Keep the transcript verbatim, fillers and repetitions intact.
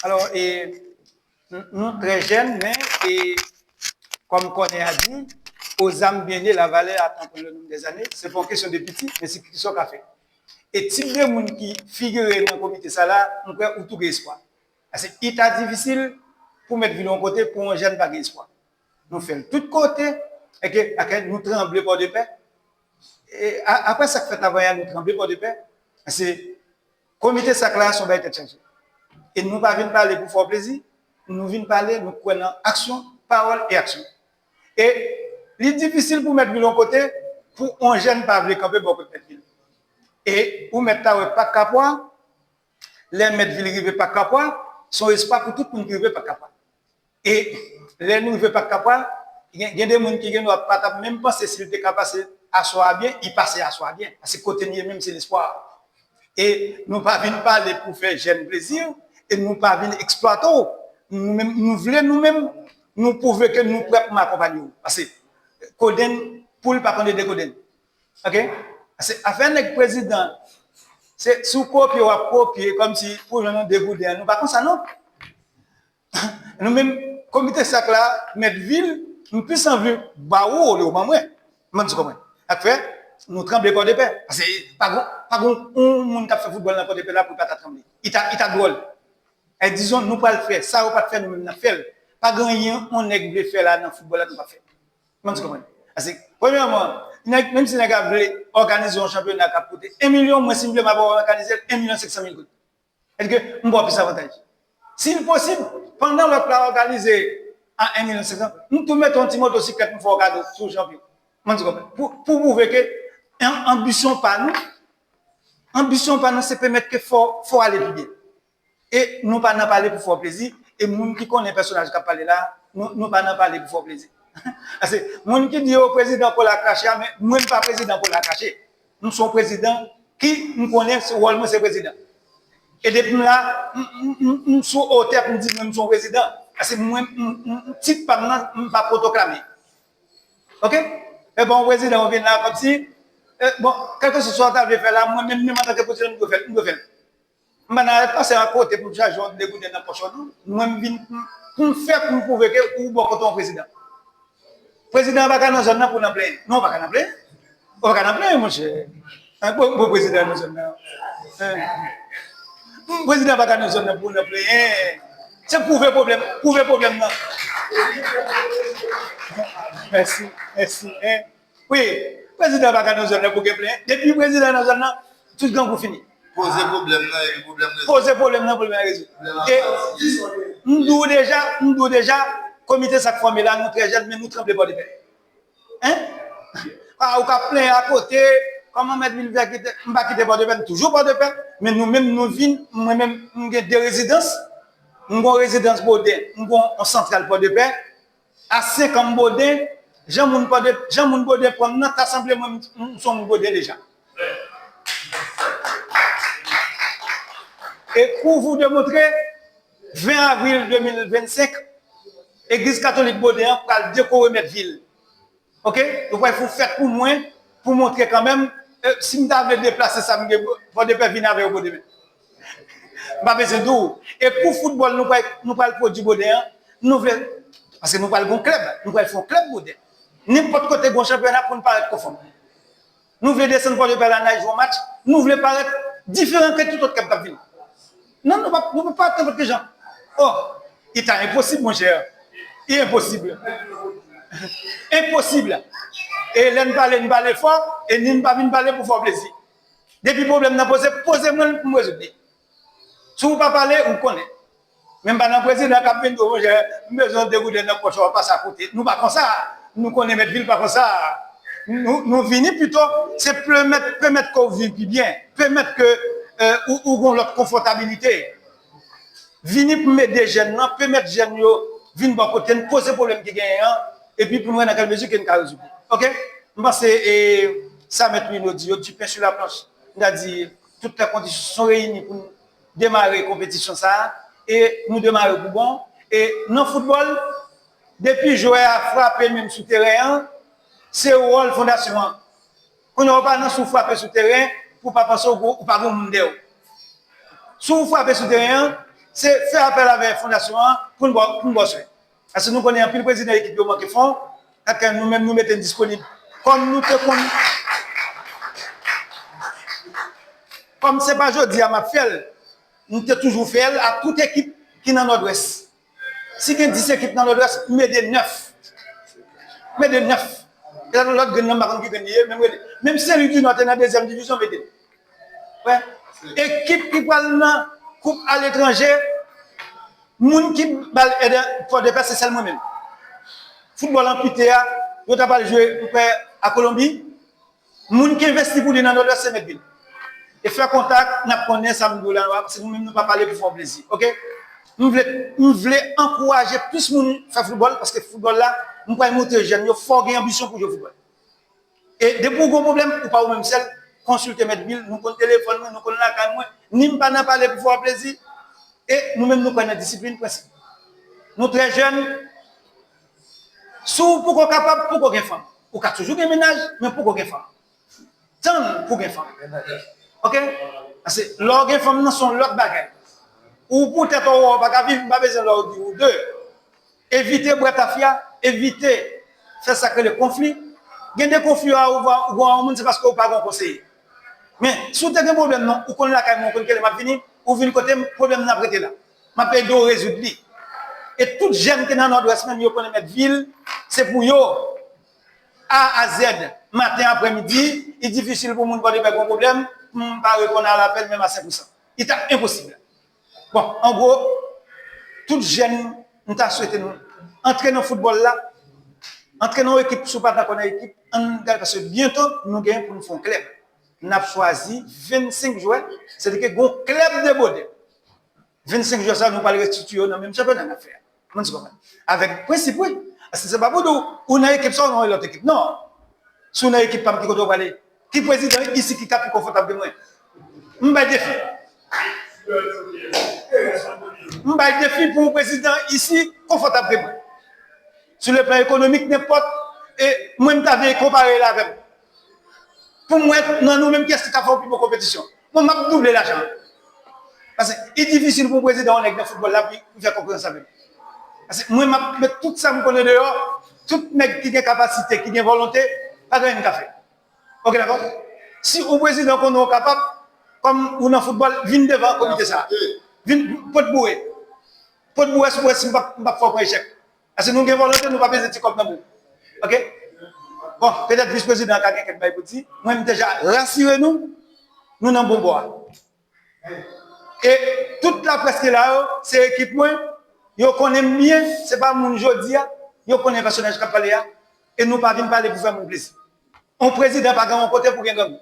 Alò, e, n- nou trè jèn, men, e, kòm kònè a di, aux âmes bien nées, la valeur attend le nombre des années. Se pa yon kesyon de piti, men se kisa w ka fè. E tip de moun ki figire nan komite sa la, m kwè ou tou gen espwa. Paske li ta difisil pou mèt vin yon kote pou yon jèn pa gen espwa. Nou fè l tout kote, e ke, e ke nou tranble Pòdepè. E a- apre sa k fèt avan yè, nou tranble Pòdepè. Paske komite sak la, se yon bagay tèt chaje. E nou pa vin pale pou fè w plezi, nou vin pale, nou kwè nan aksyon, pawòl e aksyon. E li difisil pou mèt vin yon kote, pou yon jèn pa vle kanpe bò kot mèt vil. E ou mèt ta wè Pak Kapwa, lè mèt vil rive Pak Kapwa, se yon espwa pou tout moun ki rive Pak Kapwa. E lè nou rive Pak Kapwa, gen, gen de moun ki gen dwa pa t ap menm panse si l te ka pase aswè a byen, li pase aswè a byen. Paske kote n ye menm, se lespwa. E nou pa vin pale pou fè jèn plezi, e nou pa vin eksplwate w. Nou menm, nou vle nou menm, nou pwouve ke nou prè pou n akonpanye w. Paske kodenn, poul pa konn ede kodenn. Oke? Paske afè nèg prezidan, se si w kopye, w ap kopye, kòmsi pou jwenn yon de gouden, nou pa konsa non. Nou menm, komite sak la, mèt vil, m plis anvi ba ou olye w ban mwen. Mwen di kòman. Sa k fè, nou tranble Pòdepè. Paske pa gon, pa gon yon moun k ap fè foutbòl nan Pòdepè la pou l pa ta tranble. Li ta, li ta dwòl. E dizon, nou pral fè. Sa yo pa t fè, nou menm n ap fè l. Pa gen anyen yon nèg vle fè la nan foutbòl la, nou p ap fè. Mwen di kòman. Paske, premyèman, nèg, menm si nèg la vle òganize yon chanpyona k ap koute en milyon, mwen si m vle m ap òganize l en milyon senk san mil goud. Èske m ba w plis avantaj? Si l posib, pandan lòt la òganize a en milyon senk san, m tou mete yon ti motosiklèt m fè w kado si w chanpyon. Mwen di kòman. Pou, pou pwouve ke an- anbisyon pa nou, anbisyon pa nou se pèmèt ke fò, fò ale pi byen. E nou pa nan pale pou fè w plezi, e moun ki konnen pèsonaj k ap pale la, nou, nou pa nan pale pou fè w plezi. Paske moun ki di yo prezidan Pola Krache a, men mwen m pa prezidan Pola Krache. M se yon prezidan ki m konnen se wòl mwen se prezidan. E depi m la, m, m, m, m sou otè pou m di mwen m se yon prezidan. Paske mwen, m, m, m, tit pa m nan, m pa pwotoklame. Oke? E bon, prezidan, ou vin la kòmsi, e, bon, kèlkeswa sa w ta vle fè la, mwen menm, menm antanke prezidan, m dwe fè l, m dwe fè l. M pa nan pase akote pou m chaje yon de gouden nan pòch ou, non. Mwen, m vin pou m, pou m fè, pou m pwouve ke ou bò kote yon prezidan. Prezidan an pa ka nan zòn nan pou nan plenyen. Non, ou pa ka nan plenyen. Ou pa ka nan plenyen, monchè. An, bon, bon, prezidan nan zòn nan. An. Prezidan pa ka nan zòn nan pou nan plenyen. Se pwouve pwoblèm, pwouve pwoblèm nan. Mèsi, mèsi. Wi, prezidan pa ka nan zòn nan pou gen plenyen. Depi prezidan nan zòn nan, tout grangou fini. Poze pwoblèm nan, epi pwoblèm rezoud. Poze pwoblèm nan, pwoblèm nan rezoud. E m di w deja, m di w deja, komite sa k fòme la, nou trè jèn, men nou tranble Pòdepè. Hein? A, ou ka plenyen akote, kòman mèt vil fè kite, m pa kite Pòdepè, m toujou Pòdepè, men nou menm, nou vin, mwen menm, m gen de rezidans, m gen yon rezidans Boden, m gen yon santral Pòdepè, a senk an m Boden, jan moun Pòde, jan moun Boden pran m nan, ta sanble mwen, m, m se yon moun Boden deja. E pour vous démontrer, ven avril de mil vennsenk, Legliz Katolik Boden an pral dekore mèt vil. Oke? Yo pral fè yon fèt pou mwen, pou montre kanmenm, e, si m ta vle deplase sa m gen, Pòdepè vin avè yo Boden menm. M pa bezwen di w. E kou foutbòl nou pral, nou pral pwodui Boden an, nou vle, paske nou pral gon klèb, nou pral fè yon klèb Boden. Nenpòt kote gon chanpyona pou n parèt konfòm. Nou vle desann Pòdepè la, n al jwe yon match, nou vle parèt diferan ke tout lòt klèb k ap vini. Non, nou pa, nou pa parèt nenpòt ki jan. Oh, li ta enposib, monchè. Li enposib. Enposib. E lè n pale, n pale fò, e ni n pa vin pale pou fè w plezi. Depi pwoblèm nan poze, poze mwen l pou m rezoud li. Si w pa pale, ou konnen. Men m pa nan prezidan k ap vin di w, monchè, m bezwen de gouden nan pòch ou, w ap pase akote. Nou pa konsa. Nou konnen mèt vil pa konsa. Nou, nou vini pito, se pèmèt, pèmèt ke w viv pi byen, pèmèt ke, e, ou, ou gon lòt konfòtabilite. Vini pou m ede jèn nan, pèmèt jèn yo vin bò kote n, poze pwoblèm ki genyen an, epi pou n wè nan kèl mezi ke n ka rezoud li. Oke? M panse, e, sa mèt Wino di, yo du pain sur la planche. M ta di, tout lè kondisyon reyini pou n demare konpetisyon sa a, e nou demare pou bon. E nan foutbòl, depi jwè a frape menm sou teren an, se wòl fondasyon an. Kounye a, ou pa nan si w frape sou teren, pou w pa panse w, ou pa gen moun dèyè w. Si w frape sou teren an, se fè apèl avè fondasyon an pou n ba w, pou n ba w swen. Paske nou konnen anpil prezidan ekip yo manke fon, ak nou menm nou mete n disponib. Kòm nou te konn, kòm se pa jodi a m ap fè l, m te toujou fè l ak tout ekip ki nan Nòdwès. Si gen dis ekip nan Nòdwès, m ede nèf. M ede nèf. E lòt grenn nan, m pa konn ki grenn li ye, men m ede. Menm Sen Lwi di Nò te nan dezyèm divizyon, m ede l. Wè. Ekip ki pral nan koup aletranje, moun ki ba l èd Pòdepè, se sèl mwen menm. Foutbòl anpite a, yo ta pral jwe, m kwè, a Kolonbi. Moun ki envesti pou li nan Nòdwès se Mèt Vil. E fè kontak, n ap konnen sa m di w la, paske nou menm nou pa pale pou fè w plezi, oke? M vle, m vle ankouraje plis moun fè foutbòl, paske foutbòl la, m kwè montre jèn yo, fò w gen anbisyon pou jwe foutbòl. E depi w gen yon pwoblèm, ou pa ou menm sèl, konsilte Mèt Vil, nou konn telefòn mwen, nou konn lakay mwen, ni m pa nan pale pou fè w plezi, e nou menm nou kwè nan disiplin, prensip. Nou trè jèn, si w poko kapab, poko gen fanm. Ou ka toujou gen mennaj, men poko gen fanm. Tann pou gen fanm. Oke? Paske lè w gen fanm nan, se yon lòt bagay. Ou poutèt ou wè w pa ka viv, m pa bezwen lè w di ou de. Evite bwè tafya, evite fè sa k rele konfli. Gen de konfli a ou wè, ou wè yon moun, se paske ou pa gen yon konseye. Men, si w te gen pwoblèm nan, ou konn lakay mwen, ou konn kilè m ap vini, ou vin kote m, pwoblèm nan ap rete la. M ap ede w rezoud li. E tout jèn ki nan Nòdwès menm, yo konnen Mèt Vil, se pou yo. A a zèd, maten, aprèmidi, li difisil pou moun Pòdepè gen pwoblèm, pou m pa reponn a lapèl menm a senk pou san. Li t ap enposib. Bon, an gwo, tout jèn, m ta swete nou antre nan foutbòl la, antre nan yon ekip, si w pa t ankò nan ekip, ann gade, paske byento, nou gen pou nou fè yon klèb. N ap chwazi vennsenk jwè, sètadi ke gen yon klèb de Bòdè. Vennsenk jwè sa, nou pral restitye yo nan menm chanpyona n ap fè a. Moun si konprann. Avèk prensip, wi. Paske se pa pou di w, ou nan ekip sa, ou nan yon lòt ekip. Non. Si w nan ekip pa m, ki kote w prale? Ki prezidan isi ki ka pi konfòtab ke mwen? M bay defi. M bay defi pou yon prezidan isi konfòtab ke mwen. Sou le plan ekonomik, nenpòt, e mwen, m ta vle konpare l avè m. Pou m wè nan nou menm kiyès ki ka fè yon pi bon konpetisyon. Bon, m ap double lajan an. Paske li difisil pou yon prezidan, yon nèg nan foutbòl la, pou, pou fè konkirans avè m. Paske mwen, m ap met tout sa m konnen deyò, tout nèg ki gen kapasite, ki gen volonte, pa gen anyen m ka fè. Oke, dakò? Si yon prezidan konnen w kapab, kòm ou nan foutbòl, vin devan komite sa a. Vin pot boure. Pot boure, si w wè si m p ap, m p ap fè w pran echèk. Paske nou gen volonte, nou pa bezwen ti kòb nan men w. Oke? Bon, petèt vis prezidan an ka gen kèk bagay pou di. Mwen, m deja rasire nou, nou nan bon bò a. E tout laprès ki la yo, se ekip mwen, yo konnen m byen, se pa moun jodi a, yo konnen pèsonaj k ap pale a, e nou pa vin pale pou fè moun plezi. Yon prezidan pa gen yon kote pou gen grangou.